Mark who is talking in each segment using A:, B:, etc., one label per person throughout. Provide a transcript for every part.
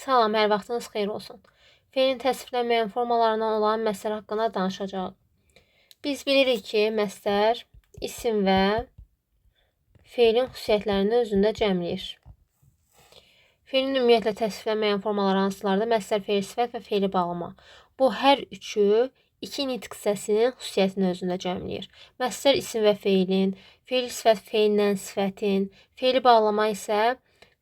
A: Salam, hər vaxtınız xeyir olsun. Feilin təsviflənməyən formalarından olan məslər haqqında danışacağıq. Biz bilirik ki, məslər isim və feilin xüsusiyyətlərini özündə cəmləyir. Feilin ümumiyyətlə təsviflənməyən formaları hansılardır? Məslər, feil sifət və feili bağlama. Bu, hər üçü iki nitq hissəsinin xüsusiyyətini özündə cəmləyir. Məslər isim və feilin, feili sifət feillə sifətin, feili bağlama isə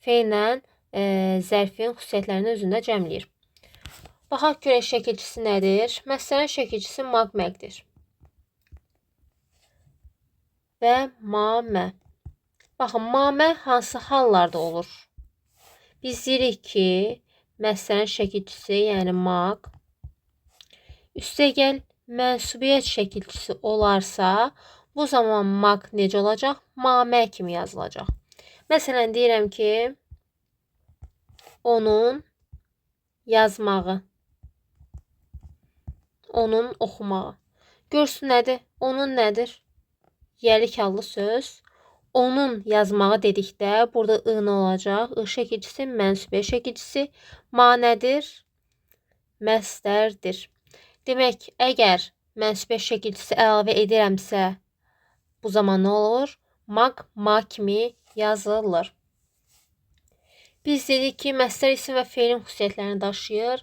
A: feillə zərfin xüsusiyyətlərini özündə cəmləyir. Baxaq görək şəkilçisi nədir? Məslərin şəkilçisi mag-məqdir. Və ma-mə. Baxın, ma-mə hansı hallarda olur? Biz deyirik ki, məslərin şəkilçisi, yəni mag, üstəgəl mənsubiyyət şəkilçisi olarsa, bu zaman mag necə olacaq? Ma-mə kimi yazılacaq. Məsələn, deyirəm ki, onun yazmağı, onun oxumağı. Görsün nədir? Onun nədir? Yəlik adlı söz. Onun yazmağı dedikdə burada ı nə olacaq? I şəkilçisi, mənsubiyyət şəkilçisi. Ma nədir? Məsdərdir. Demək, əgər mənsubiyyət şəkilçisi əlavə edirəmsə, bu zaman nə olur? Mag, ma kimi yazılır. Biz dedik ki, məslər isim və feilin xüsusiyyətlərini daşıyır.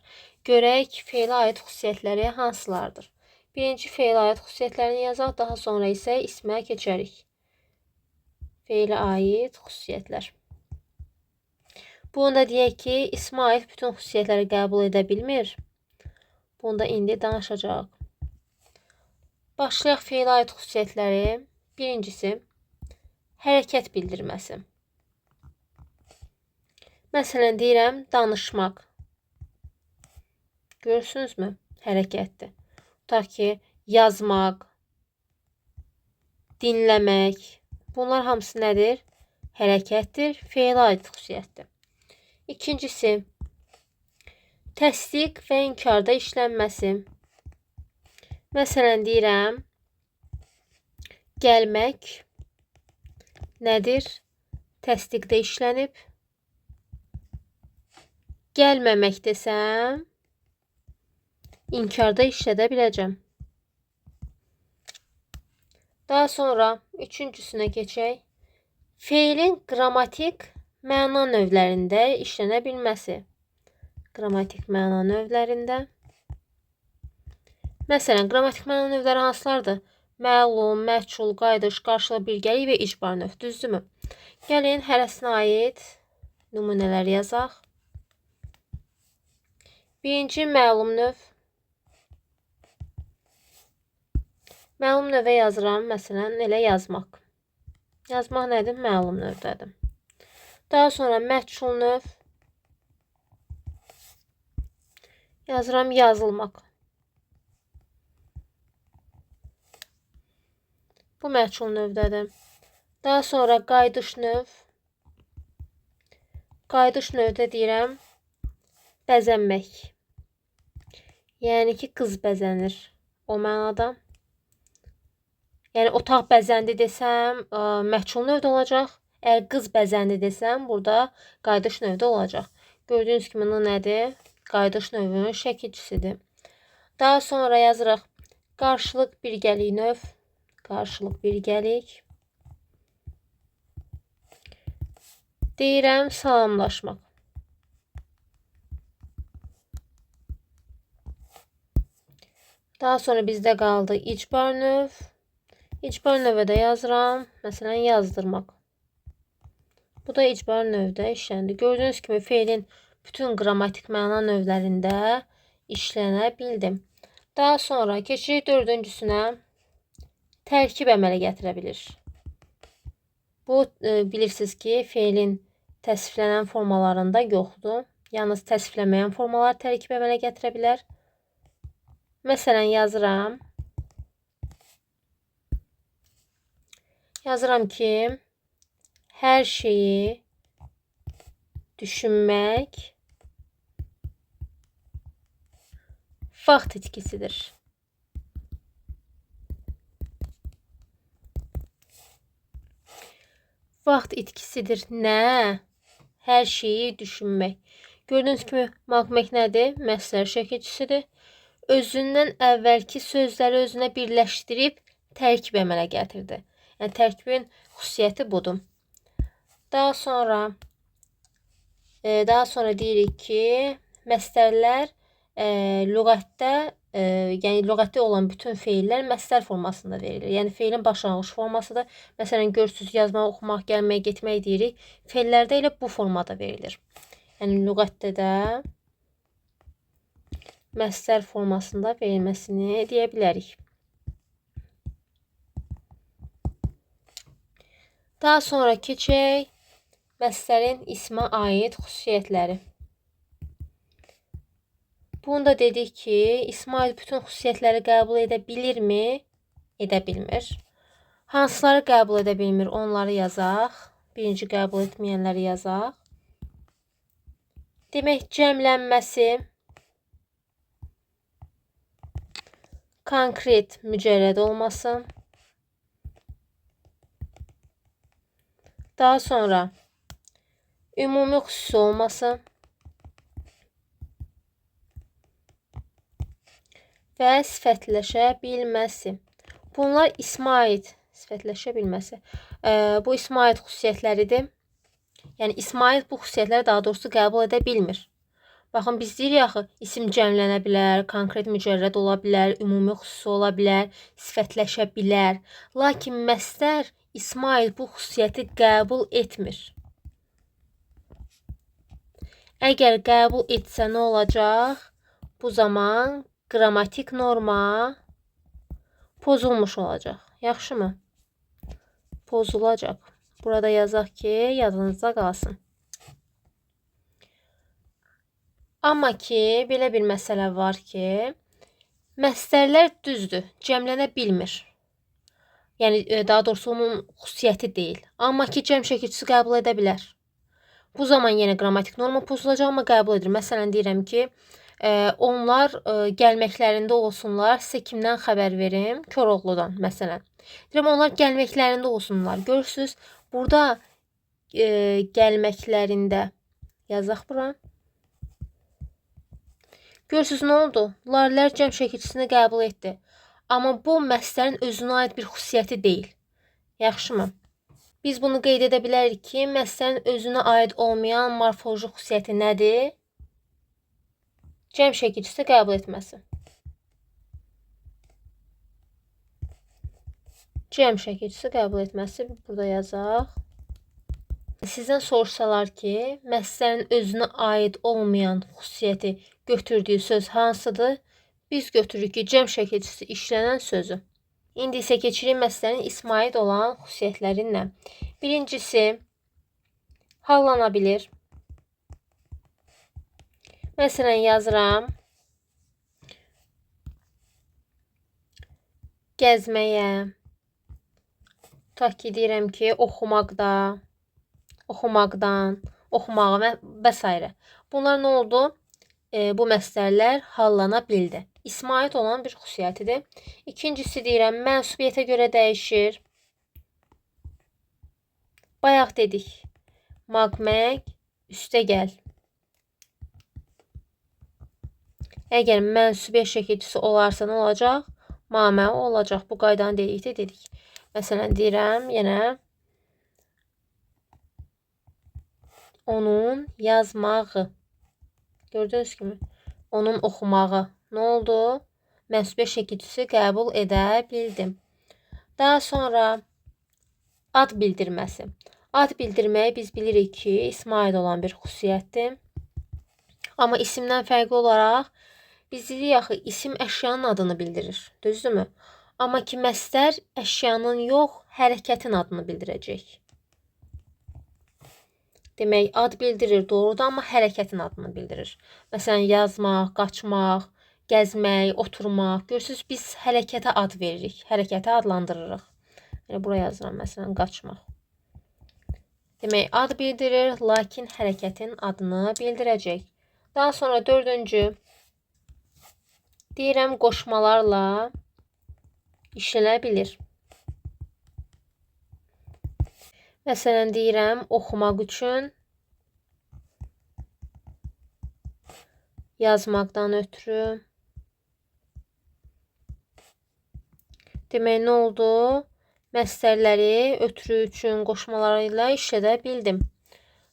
A: Görək, feilə aid xüsusiyyətləri hansılardır? Birinci feilə aid xüsusiyyətlərini yazaq, daha sonra isə ismə keçərik. Feilə aid xüsusiyyətlər. Bunu da deyək ki, ismə aid bütün xüsusiyyətləri qəbul edə bilmir. Bunu da indi danışacağıq. Başlayaq feilə aid xüsusiyyətləri. Birincisi, hərəkət bildirməsi. Məsələn, deyirəm, danışmaq. Görürsünüzmü? Hərəkətdir. Tutaq ki, yazmaq, dinləmək. Bunlar hamısı nədir? Hərəkətdir, feilə aid xüsusiyyətdir. İkincisi, təsdiq və inkarda işlənməsi. Məsələn, deyirəm, gəlmək nədir? Təsdiqdə işlənib. Gəlməmək desəm, inkarda işlədə biləcəm. Daha sonra üçüncüsünə keçək. Feilin qrammatik məna növlərində işlənə bilməsi. Qrammatik məna növlərində. Məsələn, qrammatik məna növləri hansılardır? Məlum, məchul, qayıdış, qarşılıq, birgəlik və icbar növ. Düzdürmü? Gəlin, hərəsinə aid nümunələr yazaq. Birinci məlum növ. Məlum növə yazıram, məsələn, elə yazmaq. Yazmaq nədir? Məlum növdədir. Daha sonra məchul növ. Yazıram yazılmaq. Bu məchul növdədir. Daha sonra qayıdış növ. Qayıdış növdə deyirəm bəzənmək. Yəni ki, qız bəzənir o mənada. Yəni, otaq bəzəndi desəm, məchul növdə olacaq. Əgər qız bəzəndi desəm, burada qayıdış növdə olacaq. Gördüyünüz kimi, nə nədir? Qayıdış növünün şəkilçisidir. Daha sonra yazırıq qarşılıq birgəlik növ. Qarşılıq birgəlik. Deyirəm salamlaşmaq. Daha sonra bizdə qaldı icbar növ. İcbar növə də yazıram. Məsələn, yazdırmaq. Bu da icbar növdə işləndi. Gördüyünüz kimi feilin bütün qrammatik məna növlərində işlənə bildim. Daha sonra keçirik dördüncüsünə. Tərkib əmələ gətirə bilir. Bu, bilirsiniz ki, feilin təsviflənən formalarında yoxdur. Yalnız təsviflənməyən formalar tərkib əmələ gətirə bilər. Məsələn, yazıram. Yazıram ki, hər şeyi düşünmək vaxt itkisidir. Vaxt itkisidir. Nə? Hər şeyi düşünmək. Gördüyünüz kimi maq-mək nədir? Məslər şəkilçisidir. Özündən əvvəlki sözləri özünə birləşdirib tərkib əmələ gətirdi. Yəni tərkibin xüsusiyyəti budur. Daha sonra deyirik ki, məsdərlər lüğətdə, yəni lüğətdə olan bütün feillər məsdər formasında verilir. Yəni feilin başlanğıc formasıdır. Məsələn, görürsünüz, yazmaq, oxumaq, gəlmək, getmək deyirik. Feillərdə elə bu formada verilir. Yəni lüğətdə də məsdər formasında verilməsini deyə bilərik. Daha sonra keçək məsdərin ismə aid xüsusiyyətləri. Bunu da dedik ki, ismə aid bütün xüsusiyyətləri qəbul edə bilirmi? Edə bilmir. Hansıları qəbul edə bilmir? Onları yazaq. Birinci qəbul etməyənləri yazaq. Demək, cəmlənməsi, konkret mücərrəd olması, daha sonra ümumi xüsusi olması və sifətləşə bilməsi. Bunlar ismə aid sifətləşə bilməsi. Bu ismə aid xüsusiyyətləridir. Yəni ismə aid bu xüsusiyyətləri daha doğrusu qəbul edə bilmir. Baxın, biz deyirik axı, isim cəmlənə bilər, konkret mücərrəd ola bilər, ümumi xüsusi ola bilər, sifətləşə bilər. Lakin məsdər ismə aid bu xüsusiyyəti qəbul etmir. Əgər qəbul etsə nə olacaq? Bu zaman qrammatik norma pozulmuş olacaq. Yaxşımı? Pozulacaq. Burada yazaq ki, yadınızda qalsın. Amma ki, belə bir məsələ var ki, məsdərlər düzdür, cəmlənə bilmir. Yəni, daha doğrusu onun xüsusiyyəti deyil. Amma ki, cəm şəkilçisi qəbul edə bilər. Bu zaman yenə qrammatik norma pozulacaq, amma qəbul edir. Məsələn, deyirəm ki, onlar gəlməklərində olsunlar, sizə kimdən xəbər verim? Koroğludan, məsələn. Deyirəm, onlar gəlməklərində olsunlar. Görürsünüz, burada gəlməklərində yazaq bura. Görürsünüz, nə oldu? Larlər cəm şəkilçisini qəbul etdi. Amma bu, məsdərin özünə aid bir xüsusiyyəti deyil. Yaxşımı? Biz bunu qeyd edə bilərik ki, məsdərin özünə aid olmayan morfoloji xüsusiyyəti nədir? Cəm şəkilçisi qəbul etməsi. Cəm şəkilçisi qəbul etməsi burada yazaq. Sizdən soruşsalar ki, məsdərin özünə aid olmayan xüsusiyyəti götürdüyü söz hansıdır? Biz götürürük ki, cəm şəkilçisi işlənən sözü. İndi isə keçirik məsdərin ismə aid olan xüsusiyyətlərinlə. Birincisi, hallana bilir. Məsələn, yazıram. Gəzməyə. Tutaq ki, deyirəm ki, oxumaqda, oxumaqdan, oxumağa və s. Bunlar nə oldu? Bu məsdərlər hallana bildi. İsmə aid olan bir xüsusiyyətidir. İkincisi deyirəm, mənsubiyyətə görə dəyişir. Bayaq dedik, maq-məq, üstə gəl. Əgər mənsubiyyət şəkilçisi olarsa nə olacaq? Mamə olacaq. Bu qaydanı dedikdə dedik. Məsələn, deyirəm, yenə onun yazmağı. Gördüyünüz kimi, onun oxumağı. Nə oldu? Mənsubiyyət şəkilçisi qəbul edə bildim. Daha sonra ad bildirməsi. Ad bildirməyi biz bilirik ki, ismə aid olan bir xüsusiyyətdir. Amma isimdən fərqli olaraq biz dedik axı, isim əşyanın adını bildirir. Düzdürmü? Amma ki, məsdər əşyanın yox, hərəkətin adını bildirəcək. Demək, ad bildirir, doğrudur, amma hərəkətin adını bildirir. Məsələn, yazmaq, qaçmaq, gəzmək, oturmaq. Görürsünüz, biz hərəkətə ad veririk, hərəkətə adlandırırıq. Yəni, bura yazıram, məsələn, qaçmaq. Demək, ad bildirir, lakin hərəkətin adını bildirəcək. Daha sonra dördüncü, deyirəm, qoşmalarla işlənə bilir. Məsələn, deyirəm, oxumaq üçün Yazmaqdan ötürü. Demək, nə oldu? Məsdərləri ötürü üçün qoşmaları ilə işlədə bildim.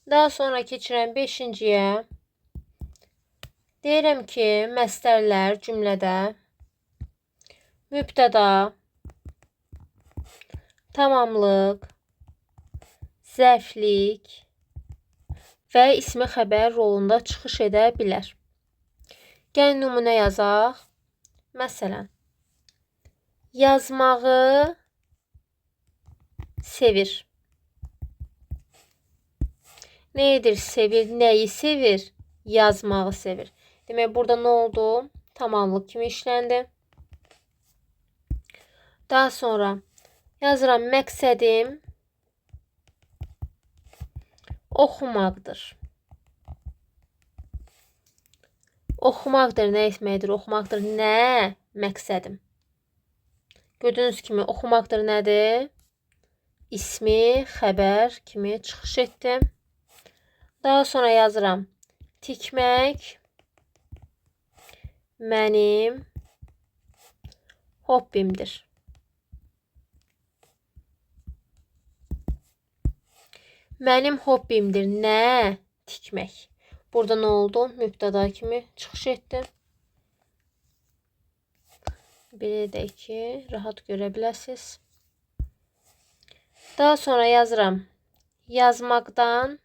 A: Daha sonra keçirəm 5-ciyə. Deyirəm ki, məsdərlər cümlədə mübtəda, tamamlıq, zərflik və ismi xəbər rolunda çıxış edə bilər. Gəlin nümunə yazaq. Məsələn, yazmağı sevir. Nə edir? Sevir. Nəyi sevir? Yazmağı sevir. Demək, burada nə oldu? Tamamlıq kimi işləndi. Daha sonra yazıram, məqsədim oxumaqdır. Oxumaqdır, nə etməkdir? Oxumaqdır, nə? Məqsədim. Gördüyünüz kimi oxumaqdır nədir? İsmi, xəbər kimi çıxış etdi. Daha sonra yazıram. Tikmək mənim hobbimdir. Mənim hobbimdir. Nə? Tikmək. Burada nə oldu? Mübtəda kimi çıxış etdi. Belə deyək ki, rahat görə biləsiniz. Daha sonra yazıram. Yazmaqdan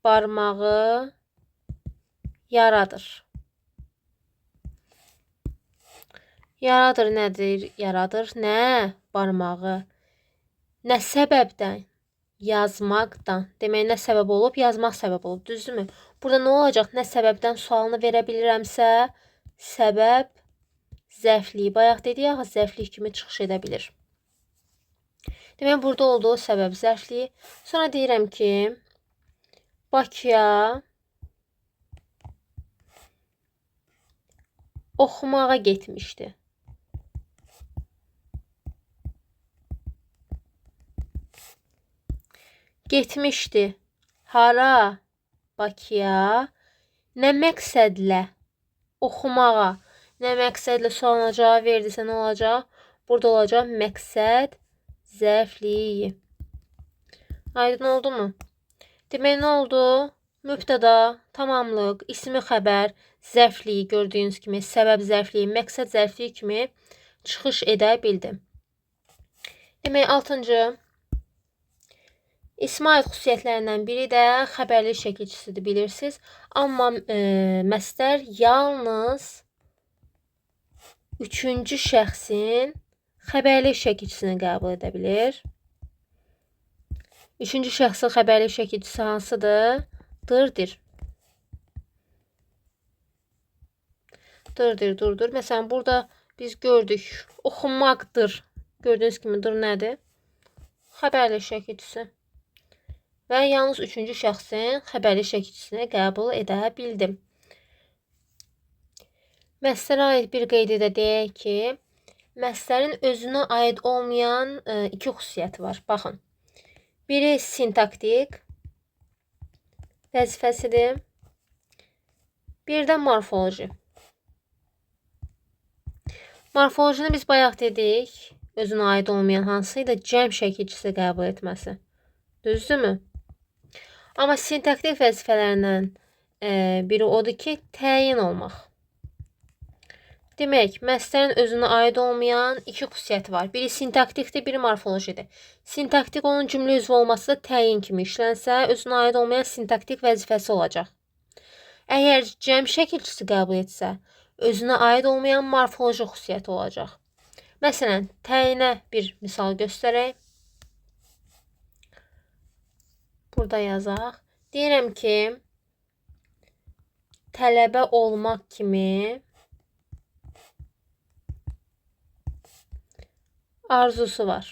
A: barmağı yaradır. Yaradır nədir? Yaradır nə? Barmağı. Nə səbəbdən? Yazmaqdan. Demək, nə səbəb olub? Yazmaq səbəb olub. Düzdürmü? Burada nə olacaq? Nə səbəbdən sualını verə bilirəmsə, səbəb zərfliyi. Bayaq dedik axı, zərflik kimi çıxış edə bilir. Demək, burada olduğu səbəb zərfliyi. Sonra deyirəm ki, Bakıya oxumağa getmişdi. Getmişdi. Hara? Bakıya. Nə məqsədlə? Oxumağa. Nə məqsədlə sualına cavab verdisə nə olacaq? Burada olacaq məqsəd zərfliyi. Aydın oldu mu? Demək, nə oldu? Mübtəda, tamamlıq, ismi xəbər, zərfliyi gördüyünüz kimi, səbəb zərfliyi, məqsəd zərfliyi kimi çıxış edə bildim. Demək, 6-cı İsmə aid xüsusiyyətlərindən biri də xəbərlik şəkilçisidir, bilirsiniz. Amma məsdər yalnız üçüncü şəxsin xəbərlik şəkilçisini qəbul edə bilir. Üçüncü şəxsin xəbərlik şəkilçisi hansıdır? Dırdır. Dırdır, durdur. Məsələn, burada biz gördük, oxumaqdır. Gördüyünüz kimi dır nədir? Xəbərlik şəkilçisi. Və yalnız üçüncü şəxsin xəbərlik şəkilçisini qəbul edə bildim. Məsdərə aid bir qeydi də deyək ki, məsdərin özünə aid olmayan iki xüsusiyyəti var. Baxın, biri sintaktik vəzifəsidir, bir də morfoloji. Morfolojini biz bayaq dedik, özünə aid olmayan hansı idi? Cəm şəkilçisi qəbul etməsi. Düzdürmü? Amma sintaktik vəzifələrindən biri odur ki, təyin olmaq. Demək, məsdərin özünə aid olmayan iki xüsusiyyəti var. Biri sintaktikdir, biri morfolojidir. Sintaktik onun cümlə üzvü olması da təyin kimi işlənsə, özünə aid olmayan sintaktik vəzifəsi olacaq. Əgər cəm şəkilçisi qəbul etsə, özünə aid olmayan morfoloji xüsusiyyəti olacaq. Məsələn, təyinə bir misal göstərək. Burada yazaq. Deyirəm ki, tələbə olmaq kimi arzusu var.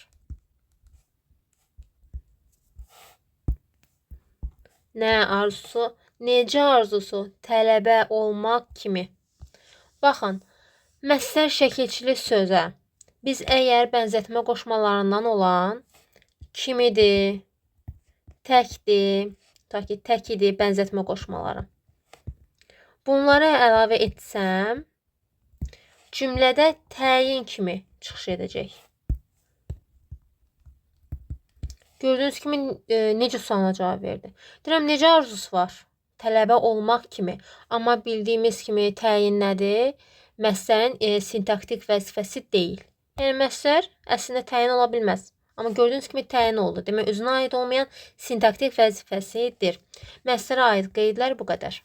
A: Nə arzusu? Necə arzusu? Tələbə olmaq kimi. Baxın, məsdər şəkilçili sözə biz əgər bənzətmə qoşmalarından olan kimidir, təkdir, Tutaq ki, tək idi, bənzətmə qoşmaları. Bunları əlavə etsəm, cümlədə təyin kimi çıxış edəcək. Gördüyünüz kimi necə sualına cavab verdi. Deyirəm, necə arzusu var? Tələbə olmaq kimi. Amma bildiyimiz kimi təyin nədir? Məslərin sintaktik vəzifəsi deyil. Yəni, məslər əslində təyin ola bilməz. Amma gördüyünüz kimi təyin oldu. Demək, özünə aid olmayan sintaktik vəzifəsidir. Məslərə aid qeydlər bu qədər.